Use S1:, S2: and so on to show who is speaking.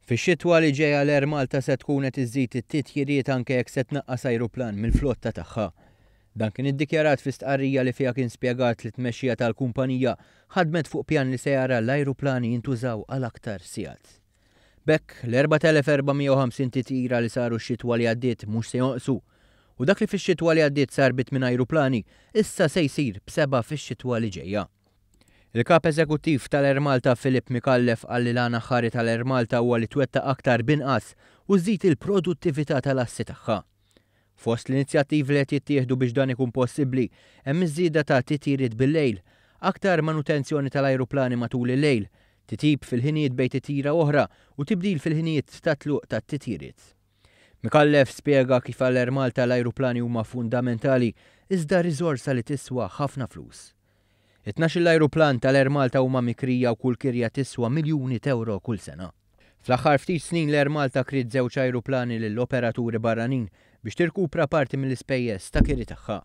S1: Fix-xitwa li ġejja l-Air Malta se tkun qed iżżid it-titjiriet anke jekk se tnaqqas ajruplan mill-flotta tagħha. Dan kien iddikjarat fi stqarrija li fiha kien spjegat li t-tmexxija tal-kumpanija ħadmet fuq pjan li se jara l-ajruplani jintużaw għal aktar sigħat. B'hekk, l-4,450 titjira li saru x-xitwa li għaddiet mhux se jonqsu u dak li fix-xitwa li għaddiet sar bi tmien ajruplani issa se jsir b'sebgħa fix-xitwa li ġejja. Il-Kap Eżekuttiv tal-Air Malta Philip Micallef qal li l-għan aħħari tal-Air Malta huwa li twettaq aktar b'inqas u żżid il-produttività tal-assi tagħha. Fost l-inizjattivi li qed jittieħdu biex dan ikun possibbli hemm iż-żieda ta' titjiriet bil-lejl, aktar manutenzjoni tal-ajruplani matul il-lejl, titjib fil-ħinijiet bejn titjira u oħra u tibdil fil-ħinijiet tat-tluq tat-titjiriet. Micallef spjega kif għall-Air Malta l-ajruplani huma fundamentali iżda riżorsa li tiswa ħafna flus. It-tnax-il ajruplan tal-Air Malta huma mikrija u kull kirja tiswa miljuni t'ewro kull sena. Fl-aħħar ftit snin l-Air Malta kriet żewġ ajruplani lil operaturi barranin biex tirkupra parti mill-ispejjeż ta' kiri tagħha.